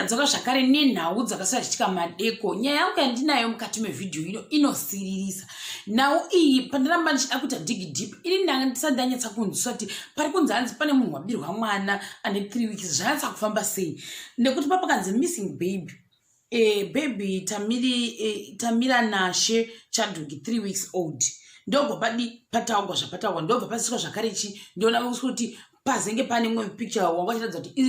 Ndadzoka zvakare nenhau dzakasara chitika madeko. Nyaya yangu yandinayo mukati mevhidhiyo ino inosiririsa. Nhau iyi pandaramba ndichida kuita dig deep, ini ndanga ndisati ndanyatsa kunzwisa kuti pari kunzi hanzi pane munhu wabirwa mwana ane 3 weeks, zvanyatsa kufamba sei, nekuti papakanzi missing baby, baby Tamira Nashe Chadwick, 3 weeks old, ndobva padi pataugwa zvapataugwa, ndobva pasiswa zvakare chi ndoona kuti pazenge pane imwe picture wanga achiratidza kuti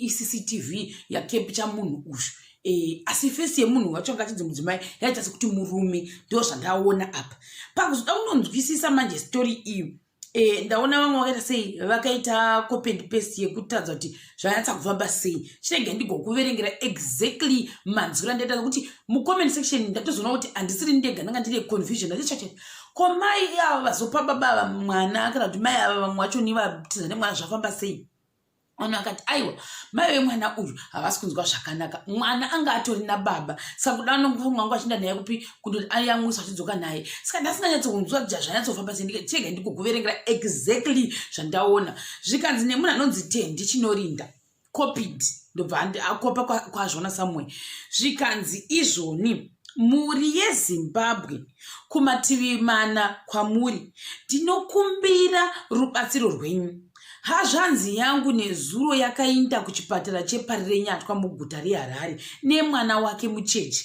iCCTV yacapture munhu uyu, asi face yemunhu wacho anga achinzi mudzimai yaita sekuti murume. Ndo zvandaona apa. Pakuzoda kunonzwisisa manje story iyi, ndaona vamwe vakaita sei, vakaita copy and paste yekutaridza kuti zvanyatsa kufamba sei. Chirege ndigokuverengera exactly manzwiro andaita, nekuti mucomment section ndatozoona kuti handisiri ndega ndanga ndine confusion. Ndachichacha ko mai ava vazopa baba ava mwana, kana kuti mai ava vamwe vacho nivatiza nemwana, zvafamba sei? Vanhu vakati aiwa, mai vemwana uyu havasi kunzwa zvakanaka, mwana anga atori nababa, saka kuda vangu achienda naye kupi, kundoti ayamwisa achidzoka naye. Saka ndasinganyatsokunzwa kuti zvanyatsofamba sei. Chega ndikukuverengera exactly zvandaona. Zvikanzi nemunhu anonzi Tendi Chinorinda, copied, ndobva akopa kwazvona somewhere. Zvikanzi izvoni, mhuri yeZimbabwe kumativi mana kwamuri, ndinokumbira rubatsiro rwenyu. Hazvanzi yangu nezuro yakainda kuchipatara cheParirenyatwa muguta reHarare nemwana wake mucheche.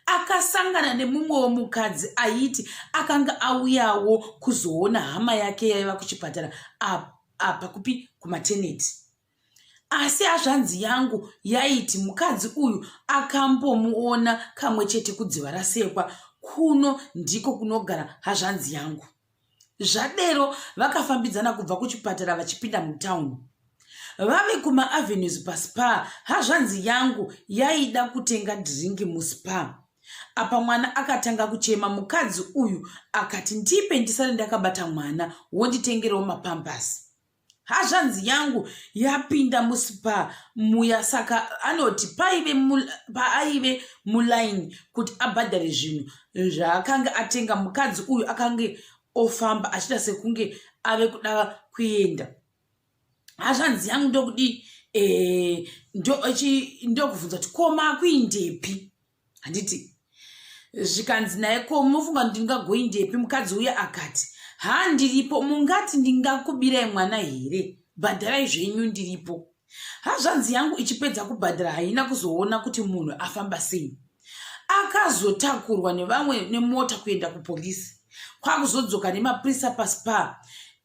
Akasangana nemumwe womukadzi aiti akanga auyawo kuzoona hama yake yaiva kuchipatara apa kupi, kumaternity. Asi hazvanzi yangu yaiti mukadzi uyu akambomuona kamwe chete kudziva rasekwa kuno, ndiko kunogara hazvanzi yangu. Zvadero vakafambidzana kubva kuchipatara vachipinda mutauni. Vave kumaavenues paSpar, hazvanzi yangu yaida kutenga drink muSpar. Apa mwana akatanga kuchema. Mukadzi uyu akati, "Ndipe ndisare ndakabata mwana, wonditengerawo mapampers." Hazvanzi yangu yapinda muSpar muya, saka anoti paaive mulaini kuti abhadhare zvinhu zvaakanga atenga, mukadzi uyu akanga ofamba achiita sekunge ave kuda kuenda. Hazvanzi yangu ndokudi ndokubvunza kuti, "Ko makuindepi?" Handiti zvikanzi naye, "Ko munofunga kuti ndingagoindepi?" Mukadzi uyu akati, "Ha, ndiripo, mungati ndingakubirai mwana here? Bhadharai zvenyu, ndiripo." Hazvanzi yangu ichipedza kubhadhara, haina kuzoona kuti munhu afamba sei. Akazotakurwa nevamwe nemota kuenda kupolisi, kwakuzodzoka nemapurisa paSpar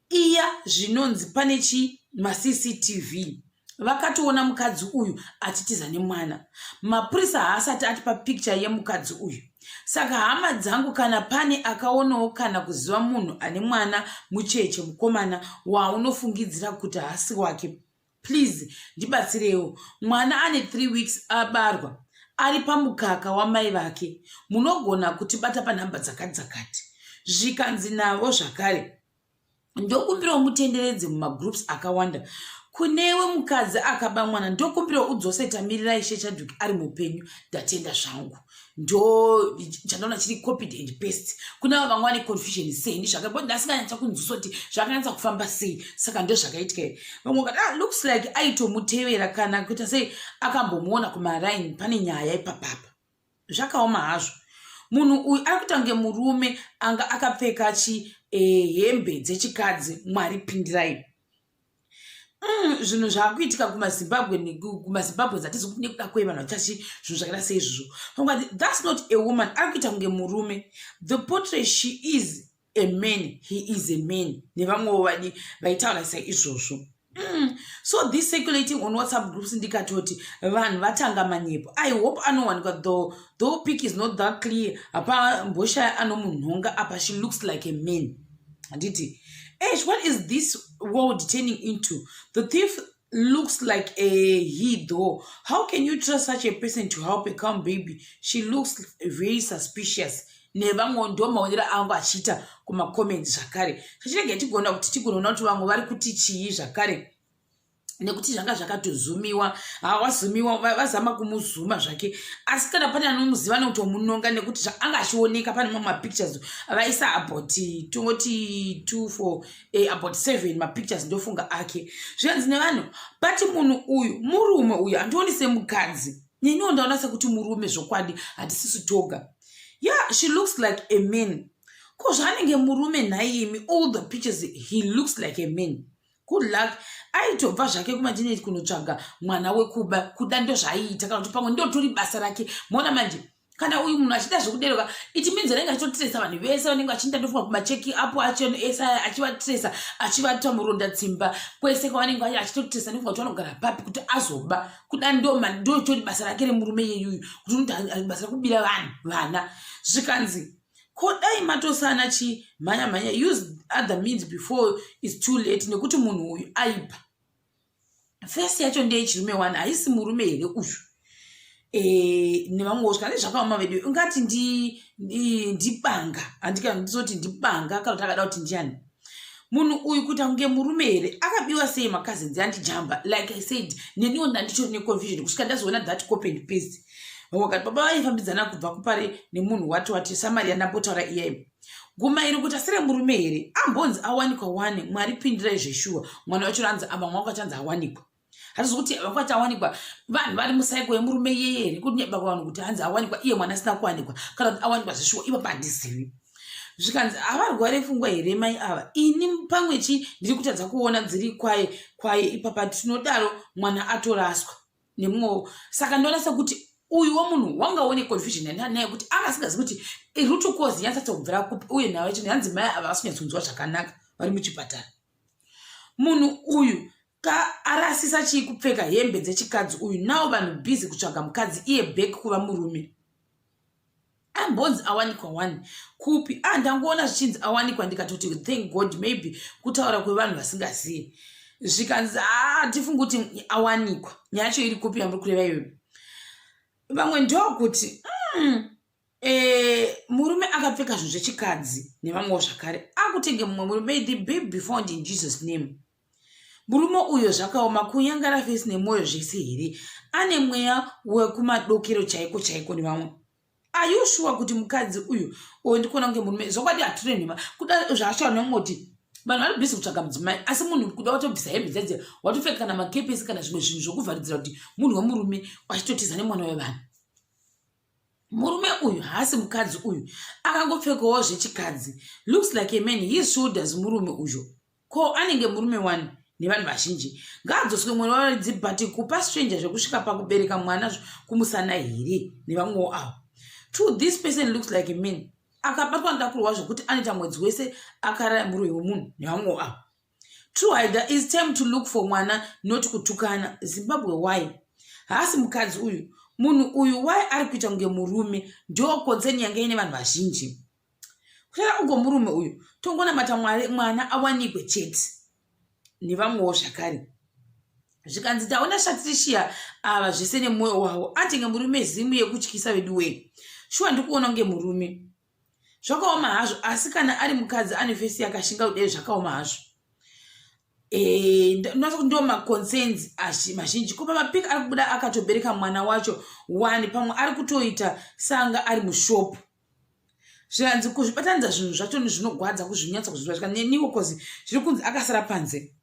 iya. Zvinonzi pane chi maCCTV vakatoona mukadzi uyu achitiza nemwana. Mapurisa haasati atipa picture yemukadzi uyu. Saka hama dzangu, kana pane akaonawo kana kuziva munhu ane mwana mucheche mukomana waunofungidzira kuti haasi wake, please ndibatsirewo. Mwana ane 3 weeks abarwa, ari pamukaka wamai vake. Munogona kutibata panhamba dzakati dzakati. Zvikanzi navo zvakare, ndokumbirawo mutenderedze mumagroups akawanda. Kunewe mukadzi akaba mwana, ndokumbirawo udzose Tamirira Ishe Chadwick ari mupenyu. Ndatenda zvangu. Ndo chandaona chiri copied and paste. Kuna vamwe vane confusion sei ndizvaka ndasinganyatsa kunzwisa kuti zvakanyatsa kufamba sei. Saka ndo zvakaitika. Vamwe vakati, "Ah, looks like aitomutevera kana kuita sei, akambomuona kumaraini." Pane nyaya ipapapa, zvakaoma hazvo. Munhu uyu ari kuita kunge murume anga akapfeka chi hembe dzechikadzi. Mwari pindirai. Zvinhu zvaakuitika kumaZimbabwe, kumaZimbabwe hatizi kuti nekuda kwei vanhu vachachi zvinhu zvakaita seizvozvo. Vamwe, "That's not a woman, ari kuita kunge murume. The portrait, she is a man, he is a man." Nevamwewo vadi vaitaura saizvozvo. So this circulating on WhatsApp groups, ndikatoti vanhu vatanga manyepo. I hope anowanikwa though, though pic is not that clear. Hapamboshaya anomunhonga apa. She looks like a man. Handiti ash, what is this world turning into? The thief looks like a he though. How can you trust such a person to help a calm baby? She looks very suspicious. Nevamwe ndo maonero angu achiita kumacomments zvakare. Chachinenge tigona kuti tigonoona kuti vamwe vari kuti chii zvakare. Nekuti zvanga zvakatozumiwa, hawazumiwa, vazama kumuzuma zvake, asi kana pane anomuziva nokutomunonga, nekuti anga achioneka pane mamwe mapictures vaisa about, tongoti 2 4 about 7 mapictures ndofunga ake. Zvikanzi nevanhu, but munhu uyu, murume uyu, handioni semukadzi. Neniwo ndaona sekuti murume zvokwadi, hatisisu toga. Yeah, she looks like a man. Ko zvaanenge murume nhaimi? All the pictures, he looks like a man. Good luck. Aitobva zvake kumatineti kunotsvaga mwana wekuba, kuda ndozvaaiita, kana kuti pamwe ndotori basa rake. Maona manje, kana uyu munhu achida zvekudereka, it means anenge achitotiresa vanhu vese vanenge vachiinda, ndofunga kumacheki apo acho ese aya, achivatiresa, achivata muronda tsimba kwese kwavanenge vachi, achitotiresa. Ndofunga kuti vanogara papi kuti azoba. Kuda ndotori basa rake remurume yeyuyu, kuti unoti basa rekubira vanhu vana. Zvikanzi, ko dai matosana chimhanya mhanya, use other means before it's too late, nekuti munhu uyu aipa face yacho ndeyechirume one, haisi murume here uyu? Nevamwewo zvikane zvakaoma vedu. Ungati ndibanga, handika ndizoti ndibanga, kana kuti akada kuti ndiani munhu uyu kuita kunge murume here? Akabiwa sei? Macousins andijamba. Like I said, neniwo ndanditori neconfusion kusvika ndazoona that copy and paste. Vamwe vakati baba vaifambidzana kubva kupare nemunhu wati wati samari yandambotaura iyai. Guma iri kuti asire murume here? Ambonzi awanikwa wane. Mwari pindirai zveshuwa. Mwana wacho ranzi vamwe vakachanzi awanikwa. Hatizi kuti vakwati awanikwa, vanhu vari musaiko yemurume iyeye here? Kunyeba vanhu kuti hanzi awanikwa, iye mwana asina kuwanikwa, kana kuti awanikwa zveshuwa, ipapo handizivi. Zvikanzi, havarware pfungwa here mai ava? Ini pamwe chi ndiri kutadza kuona dziri kwaye kwaye ipapa. Tinodaro mwana atoraswa nemumwewo. Saka ndoona sekuti uyu womunhu wangaone confusion yandanayo, kuti anga asingazivi kuti root cause yatsatsa kubvira kupi. Uye nhau yacho, hanzi mai ava vasinyatsonzwa zvakanaka, vari muchipatara. Munhu uyu ka arasisa chii kupfeka hembe dzechikadzi uyu? Nawo vanhu busy kutsvaga mukadzi, iye back kuva murume. Ambonzi awanikwa one kupi? Ah, ndangoona zvichinzi awanikwa, ndikatoti thank God, maybe kutaura kwevanhu vasingazivi. Zvikanzi, hatifungi kuti awanikwa. Nyaya yacho iri kupi yamuri kureva iyoyo? Vamwe ndokuti murume akapfeka zvinhu zvechikadzi nevamwewo zvakare, akutenge mumwe murume. May the baby be found in Jesus name. Murume uyo zvakaoma, kunyangara face nemwoyo zvese here? Ane mweya wekumadokero chaiko chaiko nevamwe. Are you sure kuti mukadzi uyu? Uyo ndikuona kunge murume zvokwadi, hatire nhema. Kuda zvashaura nemoti vanhu vari busy kutsvaga mudzimai, asi munhu kuda watobvisa hembe dzadzi, watopfeka kana makepesi kana zvimwe zvinhu zvokuvharidzira kuti munhu wemurume, achitotiza nemwana wevanhu. Murume uyu haasi mukadzi uyu, akangopfekawo zvechikadzi. Looks like a man, his shoulders. Murume uyu ko anenge murume wani nevanhu vazhinji. Ngaadzoswe mwana waridzi, but kupa stranger zvekusvika pakubereka mwana kumusana here nevamwewo avo? True, this person looks like a man. Akabatwa ndakurwa zvokuti anoita mwedzi wese akarara murume wemunhu nevamwewo avo. True, Haida, is time to look for mwana, not kutukana. Zimbabwe, why? Haasi mukadzi uyu. Munhu uyu why ari kuita kunge murume? Ndo concern yange ine vanhu vazhinji. Kutara ugo murume uyu, tongonamata Mwari mwana awanikwe chete nevamwewo zvakare. Zvikanzi, taona Shatrishia ava zvese nemwoyo wavo, atenge murume. Zimu yekutyisa vedu wei. Shuwa ndikuona kunge murume. Zvakaoma hazvo, asi kana ari mukadzi ane face yakashinga kudai, zvakaoma hazvo. Ndo maconcerns mazhinji. Ko pamapiki ari kubuda akatobereka mwana wacho wani, pamwe ari kutoita sanga ari mushopu. Zvikanzi, kuzvibatanidza zvinhu zvacho zvinogwadza kuzvinyatsa kuzvibatika neniwo, 'cause zviri kunzi akasara panze,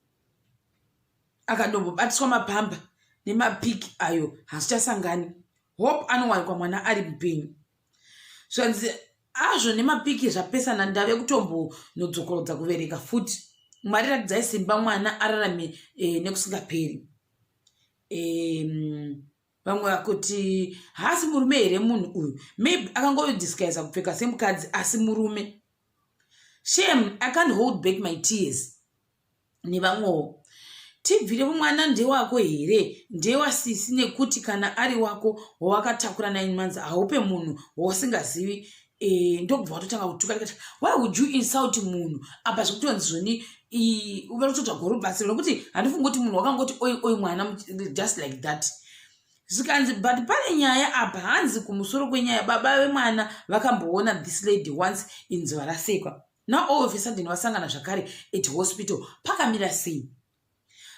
akandombobatiswa mapamba nemapiki ayo hazvichasangani. Hope anowanikwa mwana ari mupenyu. Zvanzi azvo nemapiki zvapesana, ndave kutombonodzokorodza kuverenga futi. Mwari ratidzai simba, mwana ararame nekusingaperi. Vamwe vakuti haasi murume here munhu uyu? Maybe akangodisguisa kupfeka semukadzi, asi murume. Shame, I can't hold back my tears nevamwewo. Tibvire, mwana ndewako here, ndewasisi? Nekuti kana ari wako wawakatakura 9 months, haupe munhu wausingazivi. Ndokubva watotanga kutuka. Ndikati, why would you insult munhu apa? Zvekutonzi zvoni vari kutotsvaga rubatsiro, nekuti handifungi kuti munhu wakangoti oi oi mwana just like that. Zvikanzi, but pane nyaya apa. Hanzi kumusoro kwenyaya, baba vemwana vakamboona this lady once in Zuva Rasekwa. Now all of a sudden vasangana zvakare at hospital, pakamira sei?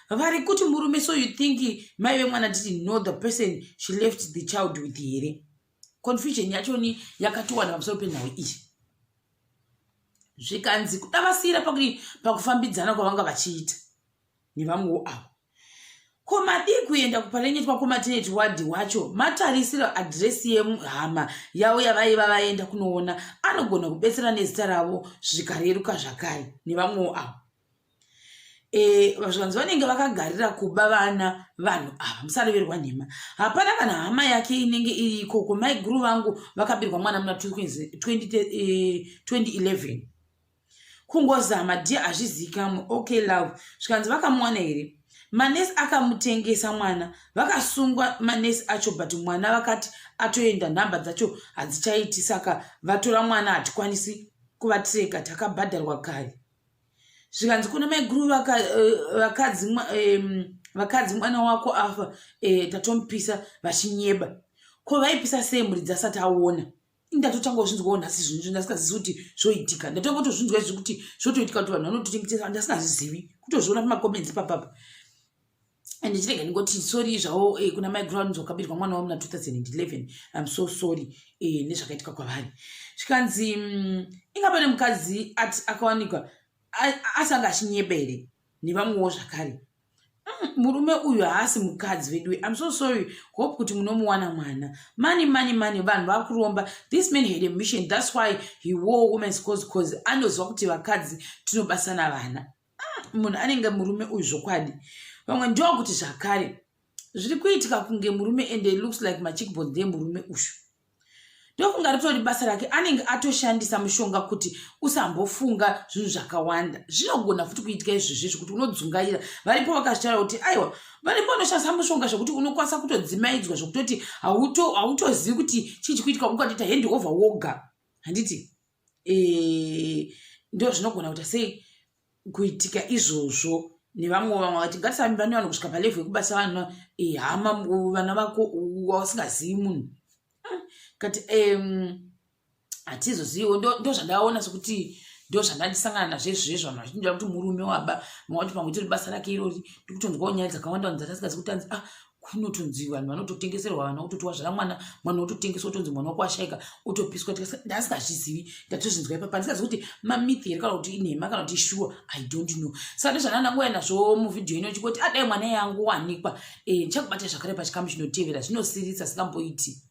Vari kuti murume, so you think mai vemwana didn't know the person she left the child with here? Confusion yachoni yakatowanda pamusoro penhau iyi. Zvikanzi kuda vasiyira pakuti pakufambidzana kwavanga vachiita nevamwewo avo. Ko madii kuenda kuParenyetwa kumaternity ward wacho, matarisiro adhiresi yehama yavo yavaiva vaenda kunoona? Anogona kubetsera nezita ravo, zvikareruka zvakare nevamwewo avo. Zvikanzi vanenge vakagarira kuba vana vanhu ava, musareverwa nhema. Hapana kana hama yake inenge iri ikoko. Maiguru vangu vakabirwa mwana muna 2011. Kungozama dhiya, hazvizikamwe. Okay love. Zvikanzi vakamuwana here? Manesi akamutengesa mwana, vakasungwa manesi acho, but mwana vakati atoenda, nhamba dzacho hadzichaiti. Saka vatora mwana, hatikwanisi kuvatirega, takabhadharwa kare. Zvikanzi kuna maiguru vakadzi, mwana wako afa, tatomupisa vachinyeba. Ko vaipisa sei muridzi asati aona? Ndatotanga kuzvinzwawo nhasi zvinhu ndasingazivi kuti zvoitika. Ndatanga kutozvinzwa izvi kuti zvotoitika, kuti vanhu vanototengesa, ndasingazvizivi, kutozviona pamacomments papapa. And chirega ndingoti sorry zvavo kuna maiguru vanonzi wakabirwa mwana wavo muna 2011. I'm so sorry nezvakaitika kwavari. Zvikanzi inga pane mukadzi ati akawanikwa asanga achinyeba here nevamwewo zvakare? Murume uyu haasi mukadzi vedu. I'm so sorry, hope kuti munomuwana mwana. Mani mani mani, vanhu vakuromba. This man had a mission, that's why he wore women's clothes, cause anoziva kuti vakadzi tinobasana vana. Munhu anenge murume uyu zvokwadi. Vamwe ndokuti zvakare zviri kuitika kunge murume, and it looks like macheekbones ndeemurume uyu. Ndofunga ritori basa rake, anenge atoshandisa mushonga kuti usambofunga zvinhu zvakawanda. Zvinogona futi kuitika izvozvi kuti unodzungaira. Varipo vakazvitaura kuti aiwa, varipo vanoshandisa mushonga zvekuti unokwanisa kutodzimaidzwa, zvekutoti hautozivi kuti chii chikuitika, ukatoita hand over woga, handiti? Ndo zvinogona kuita sei kuitika izvozvo nevamwe. Vamwe vati ngatisamimba nevanhu kusvika palevel yekubasa vanhu, hama, vana vako wasingazivi munhu. Kati hatizoziviwo. Ndo zvandaona sekuti ndo zvandandisangana nazvo izvozvo. Vanhu vachindoda kuti murume waba, mawati pamwe itori basa rake irori. Ndikutonzwawo nyaya dzakawanda vanhu dzatasingazi kuti anzi, ah, kunotonzi vanhu vanototengeserwa vana, kutoti wazvara mwana, mwana wototengeswa, otonzi mwana wako ashaika, otopiswa. Ndasingazvizivi, ndatozvinzwa ipapa. Ndingazivi kuti mamyth here kana kuti inhema kana kuti ishuwa, I don't know. Saka ndozvandandanguya nazvo muvhidhiyo ino, chikoti adai mwana yangu wanikwa. Ndichakubata zvakare pachikamu chinotevera. Zvinosiririsa, singamboiti.